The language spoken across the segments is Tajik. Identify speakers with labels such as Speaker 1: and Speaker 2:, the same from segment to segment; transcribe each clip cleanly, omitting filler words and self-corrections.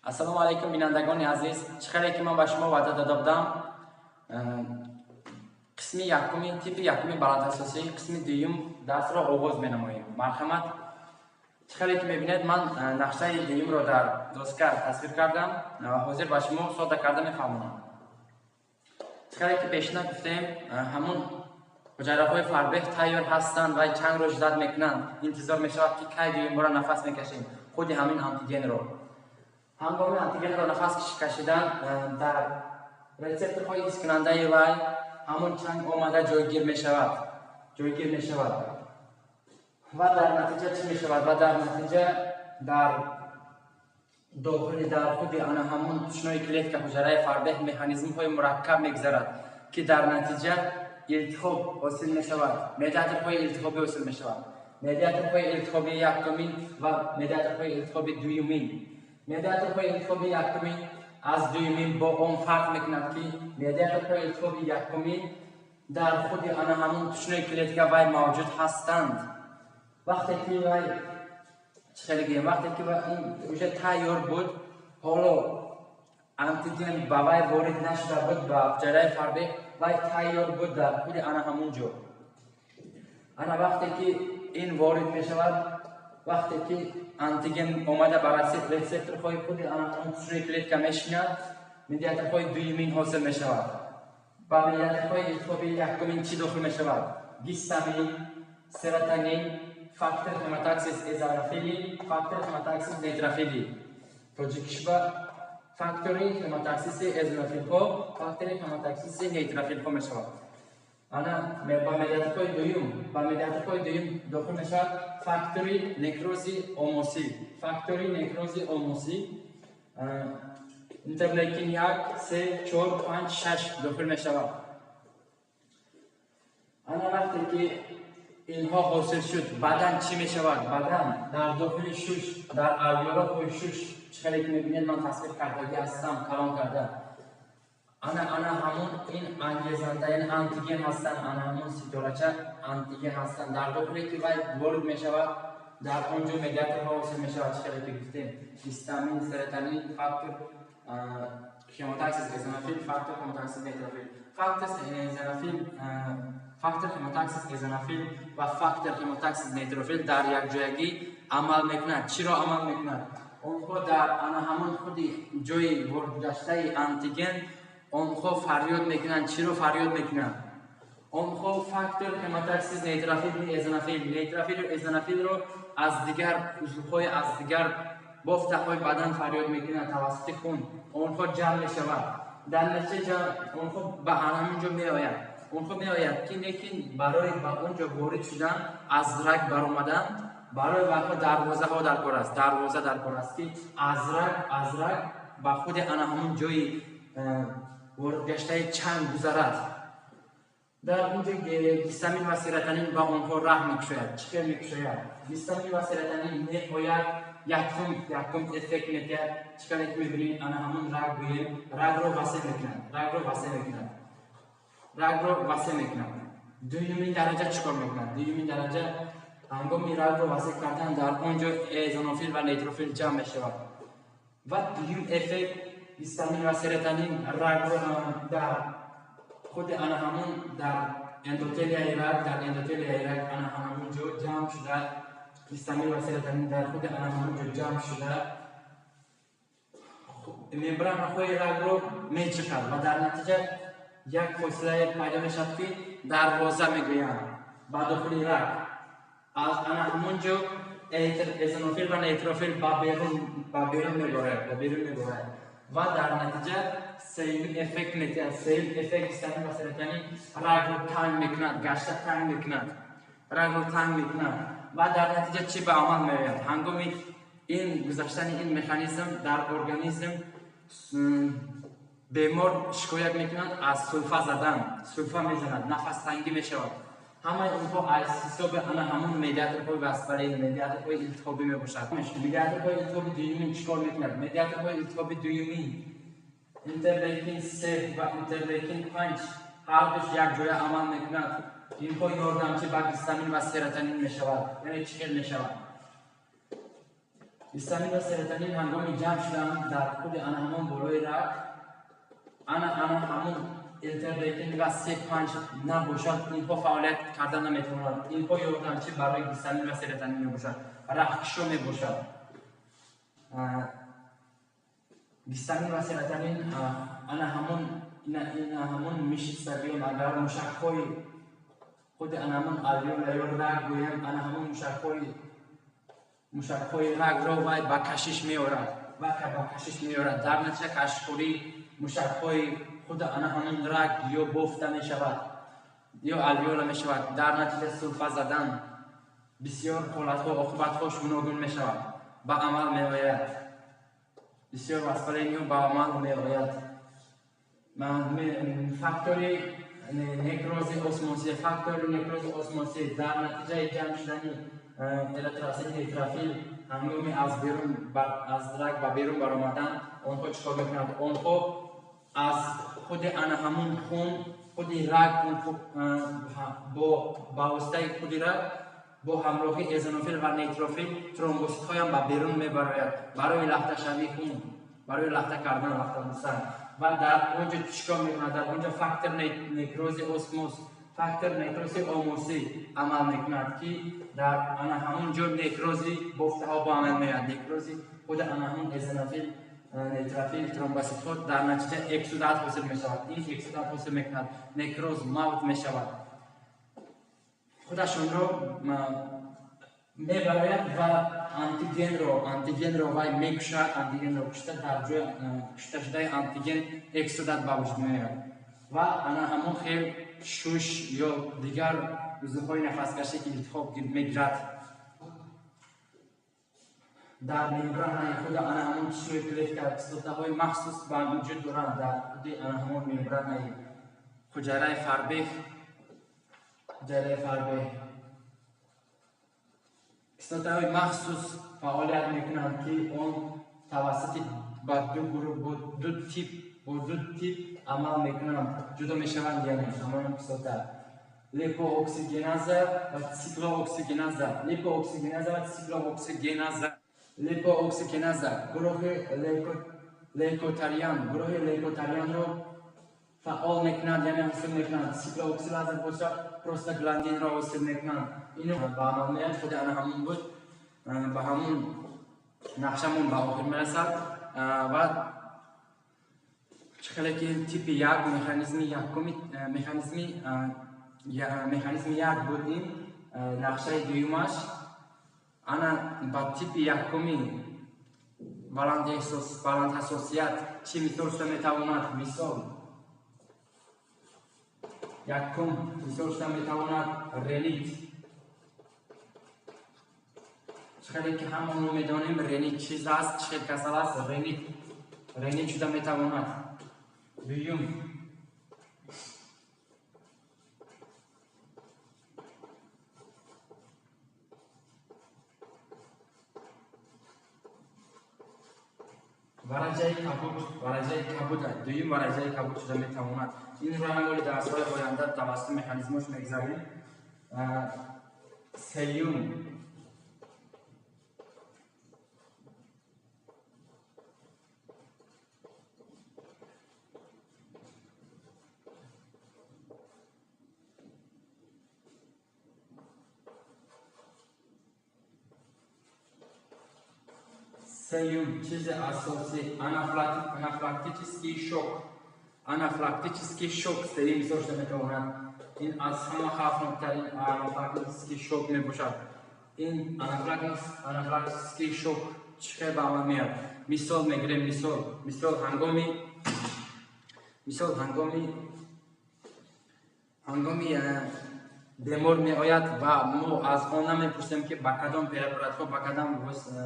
Speaker 1: Ассалому алайкум, бинандагони азиз. Чӣ хеле ки ман ба шумо ваъда дода будам, қисми якуми типи якуми баландҳассосӣ, қисми дуюм дарсро оғоз менамоем. Марҳамат, чӣ хеле ки мебинед, ман нақшаи дуюмро дар доска тасвир кардам ва ҳозир ба шумо содда карда мефаҳмонам. Чӣ хеле ки пешина гуфтем, ҳамун ҳуҷайраҳои фарбеҳ тайёр ҳастанд ва чангро ждать мекунанд, интизор мешавад, ки кай дуюмбора нафас мекашем худи ҳамин антигенро. Ҳангоми антигенро нафас кашидан, дар рецепторҳои ҳискунандаи вай ҳамон чанг омада ҷойгир мешавад. Ва дар натиҷа чӣ мешавад? Ва дар натиҷа дар дохили, дар худи ана ҳамон тушнои клетка ҳуҷараи фарбеҳ механизмҳои мураккаб мегузарад, ки дар натиҷа илтиҳоб ҳосил мешавад, медиаторҳои илтиҳобӣ ҳосил мешавад, медиаторҳои илтиҳобии якумин ва медиаторҳои илтиҳоби дуюмин. Медиаторҳои илтиҳоби якумин аз дуюмин бо он фарқ мекунад, ки медиаторҳои илтиҳоби якумин дар худи ана ҳамон тушнои клетка вай мавҷуд ҳастанд. Вақте ки вай, чӣ хеле гӯем, вақте ки ин уже тайёр буд, ҳоло антиген ба вай ворид нашуда буд, ба ҳуҷайраи фарбеҳ, вай тайёр буд дар худи ана ҳамон ҷо. Ана вақте ки ин ворид мешавад, вақте ки антиген омада ба рецепторҳои худи ана ҳамон тушнои клетка мешинад, медиаторҳои дуюмин ҳосил мешавад. Ба медиаторҳои илтиҳоби якумин чӣ дохил мешавад? Гистамин, серотонин, фактор хемотаксис эозинофилӣ, фактор хемотаксис нейтрофилӣ. Тоҷикишба фактори хемотаксиси эозинофилҳо, фактори хемотаксиси нейтрофилҳо мешавад. Ана ба медиаторҳои дуюм дохил мешавад фактори некрози омосӣ, интерлейкин 1, 3, 4, 5, 6 дохил мешавад. Ана вақте ки инҳо ҳосил шуд, баъдан чӣ мешавад? Баъдан дар дохили шуш, дар алвеолаҳои шуш, чӣ хеле ки мебинед, ман тасвир кардагӣ ҳастам калон карда. Ана ҳамон ин ангезанда, яъне антиген ҳастанд, ана ҳамон ситорача антиген ҳастанд. Дар дохиле ки вай ворид мешавад, дар он ҷо медиаторҳо ҳосил мешавад. Чӣ хеле ки гуфтем, гистамин, серотонин, фактор хемотаксис эозинофил, фактор хемотаксис нейтрофил, фактор эозинофил, фактор хемотаксис эозинофил ва фактор хемотаксис нейтрофил дар якҷоягӣ амал мекунад. Чиро амал мекунад? Онҳо дар ана ҳамон худи ҷои воридгаштаи антиген онҳо фарёд мекунанд. Чиро фарёд мекунанд? Онҳо фактор хемотаксис нейтрофил, эозинофил, нейтрофилу эозинофилро аз дигар узвҳои, аз дигар бофтаҳои бадан фарёд мекунанд. Тавассути хун онҳо ҷамъ мешаванд. Дар натиҷа онҳо ба ҳамин ҷо меоянд. Онҳо меоянд ки, лекин барои ба он ҷо ворид шудан, аз раг баромадан, барои вайҳо дарвозаҳо дар кор аст. Дарвоза дар кор аст, ки аз раг ба худи ана ҳамон ҷои воридгаштаи чанг гузарад. Дар он ҷо гистамин ва серотонин ба онҳо раҳ мекушояд. Чӣ хел мекушояд? Гистамин ва серотонин меояд, якум эффект медиҳад. Чӣ хеле ки мебинед, ана ҳамон раг гӯем, рагро васеъ мекунад, рагро васеъ мекунад. Дуюмин дараҷа чӣ кор мекунад? Дуюмин дараҷа, ҳангоми рагро васеъ кардан, дар он ҷо эозинофил ва нейтрофил ҷамъ мешавад. Ва дуюм эффект, гистамин ва серотонин рагро дар худи ана ҳамон, дар эндотелияи раг, ана ҳамон ҷо ҷамъ шуда, гистамин ва серотонин дар худи ана ҳамон ҷо ҷамъ шуда, мембранаҳои рагро мечиқад ва дар натиҷа як фосилае пайдо мешавад, ки дарвоза мегӯянд, ба дохили раг. Аз ана ҳамон ҷо эозинофил ва нейтрофил ба берун меборад ва дар натиҷа сеюмин эффект медиҳад. Сеюм эффект, гистамин ва серотонин рагро танг мекунад, гашта танг мекунад, рагро танг мекунад. Ва дар натиҷа чӣ ба амал меояд? Ҳангоми ин гузаштани ин механизм дар организм бемор шикоят мекунад аз сулфа задан, сулфа мезанад, нафастангӣ мешавад. Ҳамаи онҳо аз ҳисоби ана ҳамон медиаторҳои воспаления, медиаторҳои илтиҳобӣ мебошад. Медиаторҳои илтиҳоби дуюмин чӣ кор мекунад? Медиаторҳои илтиҳоби дуюмин, интерлейкин 3 ва интерлейкин 5, ҳардуш якҷоя амал мекунад. Инҳо ёрдамчи ба гистамин ва серотонин мешавад. Яъне чӣ хел мешавад? Гистамин ва серотонин ҳангоми ҷамъ шудан дар худи ана ҳамон болои раг, ана ҳамон интерлейкин ва С5 набошад, инҳо фаъолият карда наметавонанд. Инҳо ёрдамчи барои гистамин ва серотонин мебошад, раҳкушо мебошад. Гистамин ва серотонин ана ҳамон ина ҳамон мышца гӯем, агар мушакҳои худи ана ҳамон алвеола ё раг гӯем, ана ҳамон мушакҳои рагро вай ба кашиш меорад, ба кашиш меорад. Дар натиҷа кашишхӯрии мушакҳои худи ана ҳамон раг ё бофта мешавад, ё алвеола мешавад. Дар натиҷа сулфа задан, бисёр ҳолатҳо, оқибатҳош гуногун мешавад, ба амал меояд. Бисёр воспаление ба амал меояд. Фактори некрози осмосӣ, фактори некрози осмосӣ дар натиҷаи ҷамъ шудани эритроцит, нейтрофил ҳангоми аз берун аз раг ба берун баромадан, онҳо чӣ кор мекунанд? Онҳо аз худи ана ҳамон хун, худи раг, бо ба воситаи худи раг бо ҳамроҳи эозинофил ва нейтрофил тромбоситҳоям ба берун мебарояд барои лахташавии хун, барои лахта кардан, лахта бусан. Ва дар он ҷо чӣ кор мекунад? Дар он ҷо фактор некрози осмос, фактор некрози омосӣ амал мекунад, ки дар ана ҳамон ҷо некрози бофтаҳо ба амал меояд, некрози худи ана ҳамон эозинофил, нейтрофил, тромбоситҳо. Дар натиҷа эксудат ҳосил мешавад. Ин эксудат ҳосил мекунад некроз, мавт мешавад. Худашонро мебарояд ва антигенро вай мекушад. Антигенро кушта, дар ҷои кушташудаи антиген эксудат ба вуҷуд меояд ва ана ҳамон хел шуш ё дигар узвҳои нафаскашӣ ки илтиҳоб мегирад. Дар мембранаи худ ана ҳамон тишуи клетка кислотаҳои махсус ба вуҷуд доранд. Дар худи ана ҳамон мембранаи ҳуҷараи фарбеҳ, ҳуҷараи фарбеҳ кислотаҳои махсус фаъолият мекунанд, ки он тавассути ба ду гурӯҳ, бо ду тип, бо ду тип амал мекунанд, ҷудо мешаванд, яъне ҳамон кислота липооксигеназа ва циклооксигеназа, липооксигеназа ва циклооксигеназа. Липооксигеназа гурӯҳи лейкотриен, гурӯҳи лейкотриенро фаъол мекунанд, яъне ҳосил мекунанд. Циклооксигеназа бошад, простагландинро ҳосил мекунанд. Ино ба амал меояд. Худи ана ҳамон буд, ба ҳамон нақшамон ба охир мерасад. Ва чӣ хеле ки типи як, механизми якуми, механизми як буд, ин нақшаи дуюмаш ана ба типи якуми баландҳассосият чӣ мисол шуда метавонад? Мисол якум мисол шуда метавонад ринит. Чӣ хеле ки ҳамамо медонем, ринит чиз аст, чӣ хел касал аст. Ринит шуда метавонад. Дуюм вараҷаи кабуд, вараҷаи кабуд, дуюм вараҷаи кабуд шуда метавонад. Инро ҳам оли дарсҳои оянда тавассути механизмош мегзарем. Сеюм чизи асосӣ анафилактический шок, анафилактический шок сеюм мисол шуда метавонад. Ин аз ҳама хавфноктарин анафилактический шок мебошад. Ин анафилактический шок чӣ хел ба амал меояд? Мисол мегирем, мисол ҳангоми бемор меояд ва мо аз он намепурсем, ки ба кадом препаратҳо, ба кадом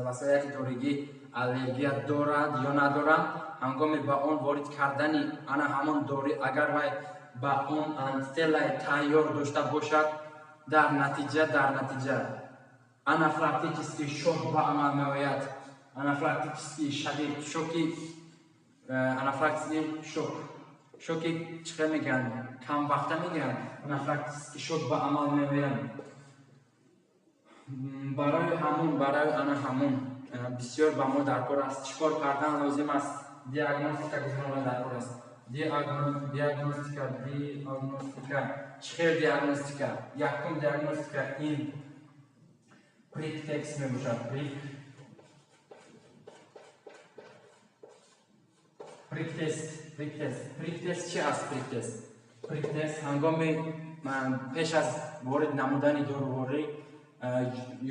Speaker 1: васояти доригӣ аллергия дорад ё надорад. Ҳангоми ба он ворид кардани ана ҳамон дорӣ, агар вай ба он антителаи тайёр дошта бошад, дар натиҷа анафилактический шок ба амал меояд. Анафилактический шадид шоки, анафилактический шок, шоки чӣ хел мегӯянд, камвақта мегӯянд, анафилактический шок ба амал меояд. Барои ҳамон, барои ана ҳамон бисёр ба мо даркор аст. Чӣ кор кардан лозим аст? Диагностика гузарондан даркор аст. Диагностика. Чӣ хел диагностика? Якум диагностика ин prick test мебошад. Prick test. Prick test чӣ аст? Prick test. Prick test ҳангоми пеш аз ворид намудани доруворӣ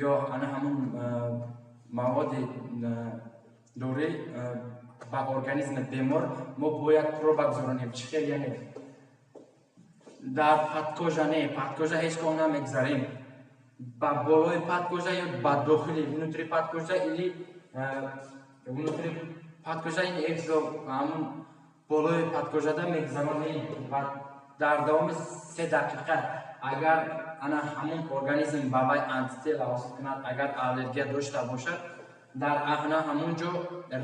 Speaker 1: ё ана ҳамун маводи дорӣ ба организми бемор мо бояд проба гузаронем. Чӣ хел? Яъне дар подкожа не, подкожа ҳеҷ гоҳ намегузарем. Ба болои подкожа ё ба дохили внутри подкожа или внутри подкожа ин экзо ҳамун болои подкожада мегузаронем ва дар давоми 3 дақиқа агар ана ҳамун организм ба вай антитела ҳосил кунад, агар аллергия дошта бошад, дар ана ҳамун ҷо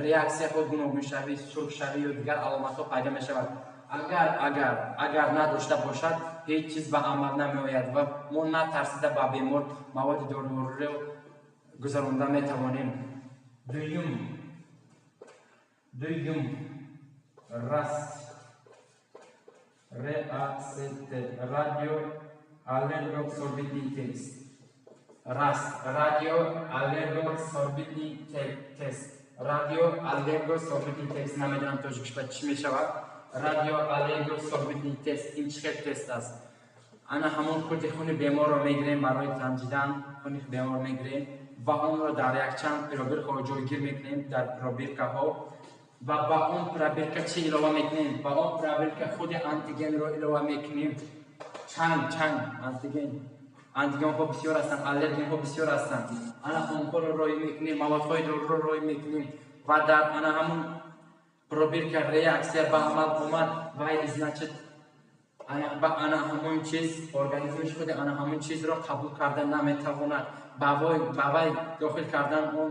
Speaker 1: реаксияҳо гуногуншавӣ, сурхшавӣ ё дигар аломатҳо пайдо мешавад. Агар надошта бошад, ҳеҷ чиз ба амал намеояд ва мо натарсида ба бемор маводи дорувориро гузаронда метавонем. Дуюм раст РАСТ радио аллергосорбитный тест. РАСТ радио аллергосорбитный тест. Радио аллергосорбитный тест. Намедонам тоҷикиш ба чӣ мешавад. Радио аллергосорбитный тест ин чӣ хел тест аст? Ана ҳамон худи хуни беморро мегирем барои санҷидан, хуни бемор мегирем ва онро дар якчанд пробиркаҳо ҷойгир мекунем, дар пробиркаҳо ва ба он пробирка чӣ илова мекунем? Ба он пробирка худи антигенро илова мекунем. Чанд антиген. Антигенҳо бисёр ҳастанд, аллергенҳо бисёр ҳастанд. Ана онҳоро рой мекунем, маводҳои доруро рой мекунем ва дар ана ҳамун пробирка реаксия ба амал омад, вай значит ба ана ҳамон чиз организмиш худи ана ҳамон чизро қабул карда наметавонад. Ба вай дохил кардан он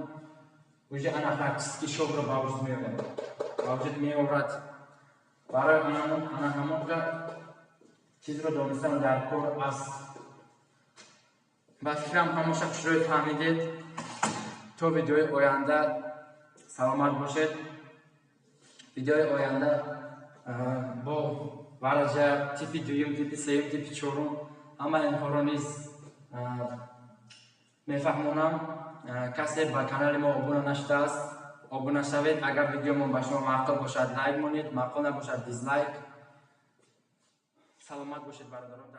Speaker 1: уже анафилактический шокро ба вуҷуд меорад. Ба вуҷуд меорад. Барои ана ҳамон чизро донистан дар кор аст. Ба фикрам ҳамаша хушрӯй фаҳмидед. То видеои оянда саломат бошед. Видеои оянда бо вараҷа типи дуюм, типи сеюм, типи чорум ҳама инҳоро низ мефаҳмонам. Касе ба канали мо обуна нашудааст, обуна шавед. Агар видеомон ба шумо маъқул бошад, лайк монед, маъқул набошад, дизлайк. Саломат бошед, бародарон.